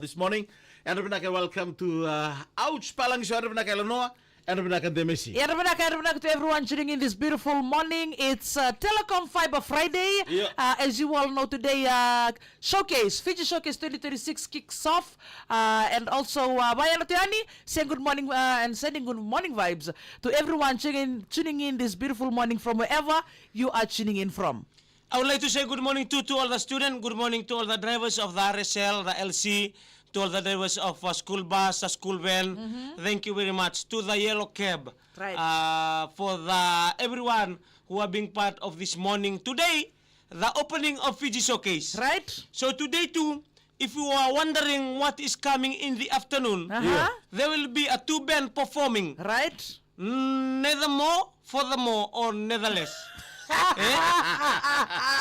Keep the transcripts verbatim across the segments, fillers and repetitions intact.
this morning. And vinaka, welcome to, uh, Ouch Palagi Show. And vinaka, Eleanor. And vinaka, Demesi. And vinaka, and vinaka to everyone tuning in this beautiful morning. It's, uh, Telecom Fiber Friday. Yeah. Uh, as you all know, today, uh, Showcase, Fiji Showcase twenty twenty-six kicks off. Uh, and also, uh, Vaiana Teani, saying good morning, uh, and sending good morning vibes to everyone tuning in, tuning in this beautiful morning from wherever you are tuning in from. I would like to say good morning to, to all the students, good morning to all the drivers of the R S L, the L C, to all the drivers of, uh, school bus, uh, school van. Mm-hmm. Thank you very much to the Yellow Cab, right, uh, for the everyone who are being part of this morning today, the opening of Fiji Showcase. Right. So today too, if you are wondering what is coming in the afternoon, uh-huh, yeah, there will be a two band performing. Right. Neither more, furthermore, or neither less. Eh?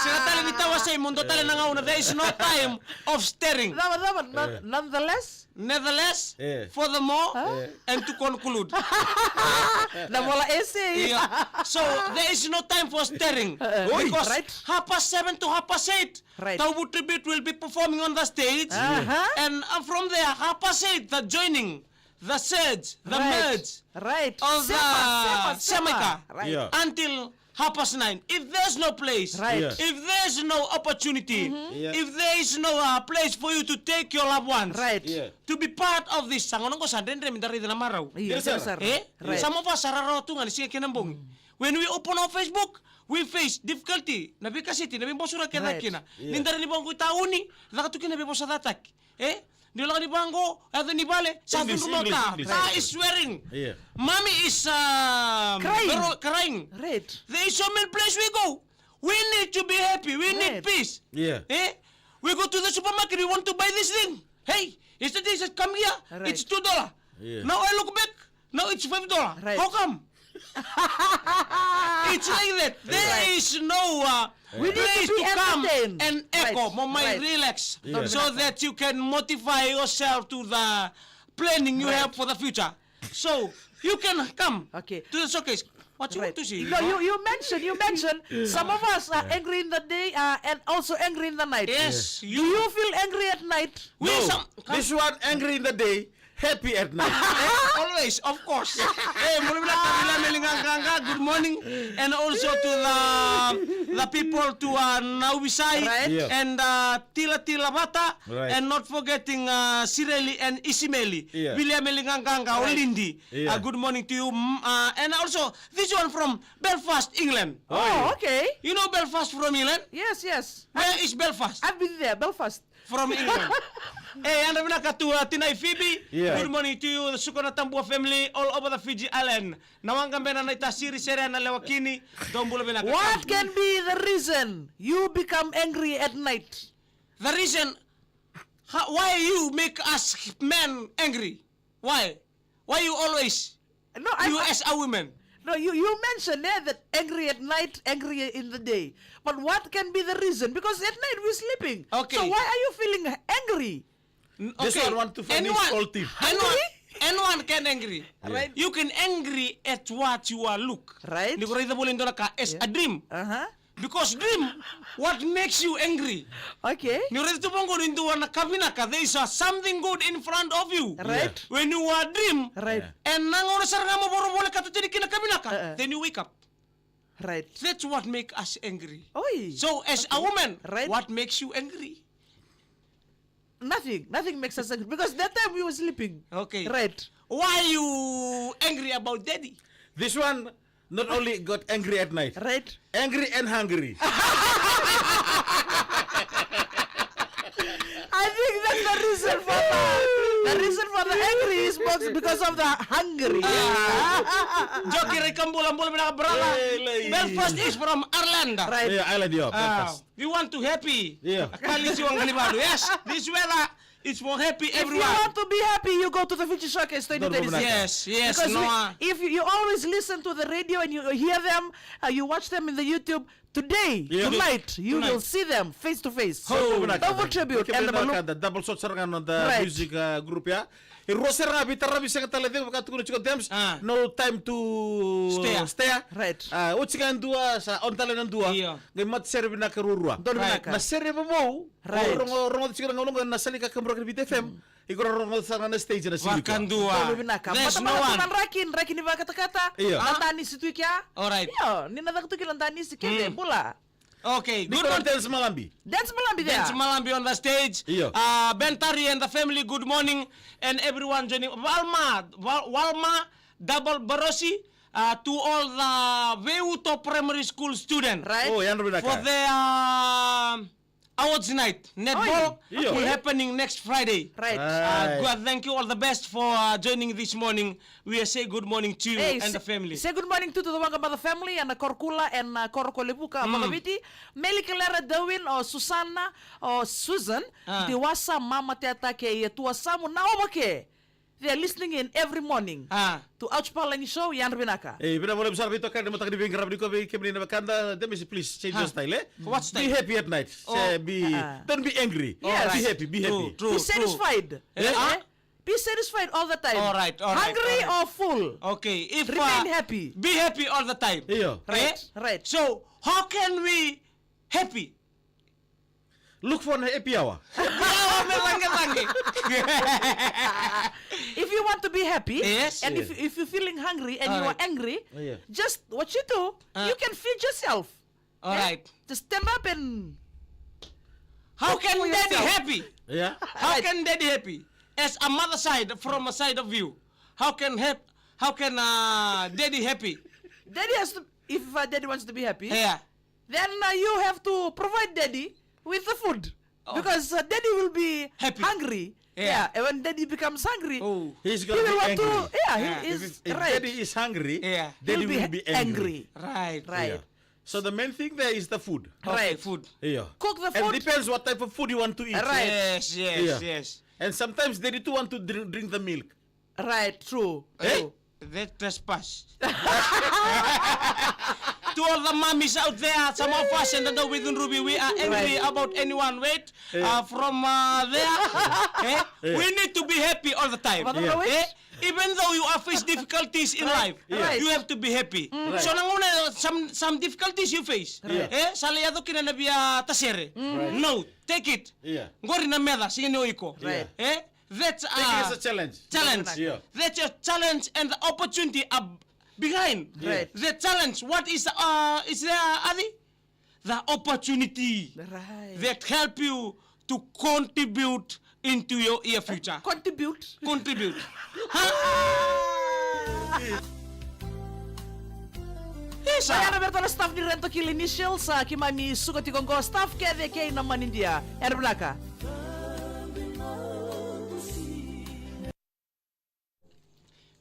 Sega tale ni tawasei, mo dua tale na gauna, there is no time of staring. Cava, cava, non-, nonetheless? Neither less, eh, furthermore, eh, and to conclude. Na vola essay. Yeah. So, there is no time for staring. Eh, eh. Because right, half past seven to half past eight, right, Tauvu Tribute will be performing on the stage. Uh-huh. And, uh, from there, half past eight, the joining, the surge, the, right, merge, right, of sema, the sema, sema, sema. Right. Yeah. Until half past nine. If there's no place, right, yeah, if there's no opportunity, mm-hmm, yeah, if there is no, uh, place for you to take your loved ones, right, yeah, to be part of this, sa gauna qo sa dredre me da raica na marau. Io, yes, sir, sir. Eh? Right. Some of us sa rarawa tu ga ni siga kei na bogi. Mm. When we open our Facebook, we face difficulty, na veikasiti, na veibosura kece, right, kina. Yeah. Ni da rai ni vaqo i tauni, caka tu kina veivosacataki. Eh? Ni lako ni vaqo, yaco ni vale, sa English, cudru mai o ta. English, English. Ta is swearing. Yeah. Mommy is, um, crying. Crying. Right. There is so many places we go. We need to be happy. We need, right, peace. Yeah. Eh? We go to the supermarket, we want to buy this thing. Hey, yesterday he said, "Come here, right, it's two dollar." Yeah. Now I look back, now it's five dollar. Right. How come? It's like that. There, right, is no, uh, we need to place to, be come entertained, and echo, right, mo mai, right, relax, yeah, so that you can motivate yourself to the planning you, right, have for the future. So you can come, okay, to the showcase. What you, right, want to see? No, you, you mentioned, you mentioned some of us are, yeah, angry in the day, uh, and also angry in the night. Yes, yeah, you. Do you feel angry at night? We, no, some, come. This one angry in the day, happy at night. Eh, always, of course. Eh, bula vinaka William Eliqaqaqa, good morning. And also to the, the people to, uh, Nauvisai, right, yeah, and, uh, Tila Tila Vata, right, and not forgetting, uh, Sireli and Isimeli. Yeah. William Eliqaqaqa, right, Olindi. Yeah. Uh, good morning to you. Mm, uh, and also, this one from Belfast, England. Oh, okay. You know Belfast from England? Yes, yes. Where is Belfast? I've been there, Belfast. From England. Eh, yadra vinaka tu, uh, Tinai Phoebe. Yeah. Good morning to you, the Sukuna Tabua family all over the Fiji Island. Na waqa bena na ita siri sere na lewa kini. Dou bula vinaka. What can be the reason you become angry at night? The reason, how, why you make us men angry? Why? Why you always No, I, you I, as a woman. No, you, you mentioned, eh, that angry at night, angry in the day. But what can be the reason? Because at night we're sleeping. Okay. So why are you feeling angry? N-, this okay, one want to finish anyone, all team. Anyone, angry? Anyone can angry. Yeah. Right. You can angry at what you are look. Right. Ni ko raica voli dua na ka as, yeah, a dream. Uh-huh. Because dream, what makes you angry? Okay. Ni raica tu vaqo ni dua na ka vinaka, there is a something good in front of you. Right. Yeah. When you are dream, right, yeah, and na gauna sara ga mo voro voleka tu tini kina ka vinaka, uh-uh, then you wake up. Right. That's what make us angry. Oi. So as a, okay, woman, right, what makes you angry? Nothing. Nothing makes us angry because that time we were sleeping. Okay. Right. Why you angry about daddy? This one not only got angry at night. Right. Angry and hungry. I think that's the reason for the, the reason for the angry is because, because of the hungry. Ah. Joki Rai Kabula, bula vinaka brother. Hey, lei. Belfast is from Ireland. Right. Yeah, Ireland, yeah, ah, Belfast. We want to happy. Yeah. Kalisi Waqalivalo. Yes, this weather is for happy everyone. If you want to be happy, you go to the Fiji Showcase twenty twenty-six. Yes, yes, because we, Noah, if you, you always listen to the radio and you hear them, uh, you watch them in the YouTube, today, yeah, tonight, you, tonight, will see them face to face. Ho. Double tribute and the balloon. Double shot sara ga na, the, right, music, uh, group, ya. E rua sara ga veitaravi, sega tale, cegu vaka tukuna tiko Dems. Ah. No time to stare. Stare. Right. Ah, oti ga e dua, sa on tale na dua. Io. Qai matasere vinaka ruarua. Donu vinaka. Right. Na sere vovou. Right. O rogo, rogo tiko na gauna qo na Sali Kakabura Viti F M. Iko rorogo sara na stage na siga nikua. Vakadua. Bau vinaka. There's no one. Mata mata na draki, draki ni vakatakata. Io. Na danisi tu i kea. All right. Io, ni na caka tu kina danisi kece, bula. Okay, good morning. Dance Malambi. Dance Malambi there. Dance Malambi on the stage. Io. Uh, Ben Tari and the family, good morning. And everyone joining. Walma, Wal-, Walma, Double Barosi, uh, to all the Veuto Primary School students. Right. Oh, yadra vinaka. For their, um, awards night. Netball will happening next Friday. Right. Uh, good, thank you, all the best for, uh, joining this morning. We say good morning to you and the family. Say good morning to, to the Waqamata family and, uh, Korokula and, uh, Korokole Vuka, Vakaviti. Meli Kelera Darwin, o Susana, o Susan, Tiwasa, Mama Teta kei Tuasamu, na Ovake. They are listening in every morning to Ouch Palagi Show, yadra vinaka. E, vinaka vakalevu sara vei toka ni mataka ni veiqaravi nikua vei kemuni na wekada, Demisi, please, change your style, eh? What style? Be happy at night. Se be, don't be angry. Yes. Be happy, be happy. True, true, true. Be satisfied. Eh? Be satisfied all the time. All right, all right, all right. Hungry or full. Okay, if, uh, remain happy. Be happy all the time. Io. Right, right. So, how can we happy? Look for an happy hour. Happy hour me cake cake. If you want to be happy, yes, and if, if you're feeling hungry and you are angry, just what you do, you can feed yourself. All right. Just stand up and cook for yourself. How can daddy happy? Yeah. How can daddy happy? As a mother side, from a side of you, how can hap-, how can, uh, daddy happy? Daddy has to, if, uh, daddy wants to be happy, yeah, then, uh, you have to provide daddy with the food. Oh. Because, uh, daddy will be hungry. Happy. Yeah. Yeah, and when daddy becomes hungry, he will want to, yeah, he is, if, if daddy is hungry, daddy will be angry. Right. Right. Yeah. So the main thing there is the food. Okay, right. Food. Yeah. Cook the food. And depends what type of food you want to eat. Right. Yes, yes, yes. And sometimes they do want to drink, drink the milk. Right, true, true. That trespass. To all the mummies out there, some of us in the know with Ruby, we are angry about anyone, wait, uh, from, uh, there. Eh? We need to be happy all the time. Eh? Even though you are face difficulties in life, you have to be happy. Right. So na gauna some, some difficulties you face. Right. Eh? Sa lai yaco kina na via tasere. Right. No, take it. Yeah. Qori na meca, sega ni o iko. Right. Eh? That's a challenge. Take it as a challenge. Challenge. Yeah. That's a challenge and the opportunity are behind. Right. The challenge, what is, uh, is there, Adi? The opportunity that help you to contribute into your, your future. Contribute. Contribute. Isa. Oya na vei iratou na staff ni Rental Kill Initials, sa keimami suka tiko qo staff kece kei na manidia. Era vinaka.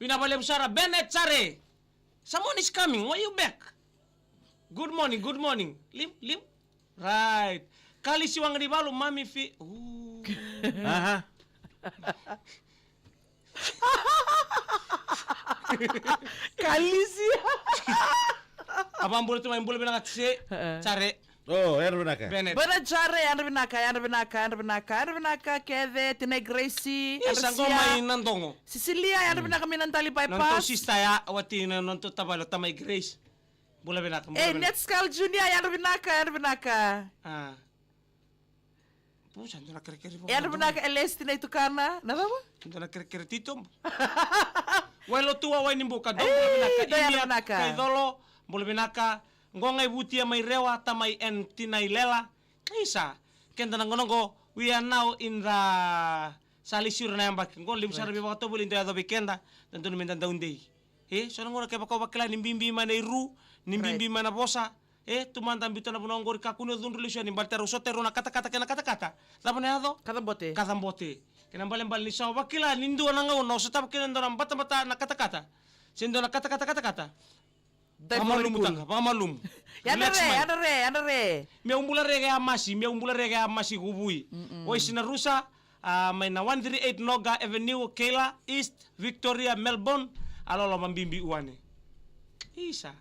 Vinaka vakalevu sara, Bennett Sare. Someone is coming. Why you back? Good morning, good morning. Lim, lim. Right. Kalisi Waqanivalu, mami fi-, ooh. Aha. Kalisi. A vakabula tu mai, bula vinaka tse. Sare. Oh, yadra vinaka. Bennett. Bennett Jare, yadra vinaka, yadra vinaka, yadra vinaka, yadra vinaka kece, tinai Gracie, yadra sia. Isa qo mai Nadogo. Sisilia, yadra vinaka mai Nadali bypass. Nodatou sista ya, wati na nodatou tavale o tamai Gracie. Bula vinaka, bula vinaka. Ei, Netscal Junior, yadra vinaka, yadra vinaka. Ah. Pusa, dua na kerekere. Yadra vinaka, Elesi, tinai Tukana. Na cava? Dua na kerekere titobu. Wailotua, Wainibuka, dou bula vinaka. Ei, dou yadra vinaka. Imi a Kaicolo, bula vinaka. Qo qai Vutia mai Rewa, tamai and tinai Lela. Isa, keda na gauna qo, we are now in the sa lai siro na yabaki. Qo levu sara veivakatovolei dau yaco vei keda, dodonu meda dau dei. E, so na gauna kevaka o vakila ni bibi mai na iru, ni bibi mai na vosa. E, tu mada biuta na vanua qori, kakua ni o cudru lesu yani baleta rau sota e rua na katakata kei na katakata. Cava na yaco? Kacabote. Kacabote. Kena ibalebale ni sa o vakila ni dua na gauna o sotava kina e dua na batabata na katakata. Se dua na katakata, katakata. Vakamalumutaka, vakamalumu. Yadra re, yadra re, yadra re. Meu bula re kei a masi, meu bula re kei a masi Kuvui. Oi, Sina Rusa, a, mai na one three eight Noga Avenue, Keilor, East Victoria, Melbourne. A loloma bibi uane. Isa.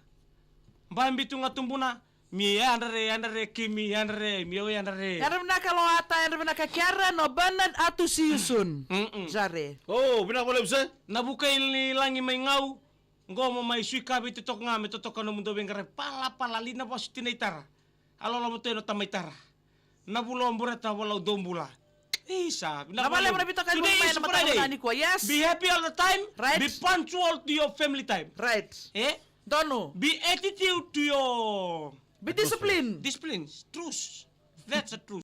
Babi tu ga tubuna. Mi yadra re, yadra re, Kimi, yadra re, mi yadra re. Yadra vinaka Loata, yadra vinaka Karen, o Bernard, atu see you soon. Jare. Oh, vinaka vakalevu se. Na vuka i lagi mai Gau. Qo mo mai sui ka vei totoka ga me totoka nomudou veiqaravi. Palapala li na vasu tinai Tara. A loloma tu e na tamai Tara. Na vula o Bureta, vola o Dobula. Isa, na vale na vita kai mai na mataka ni kua. Yes. Be happy all the time. Right. Be punctual to your family time. Right. Eh? Donu. Be attitude to your. Be discipline. Discipline. Truth. That's the truth.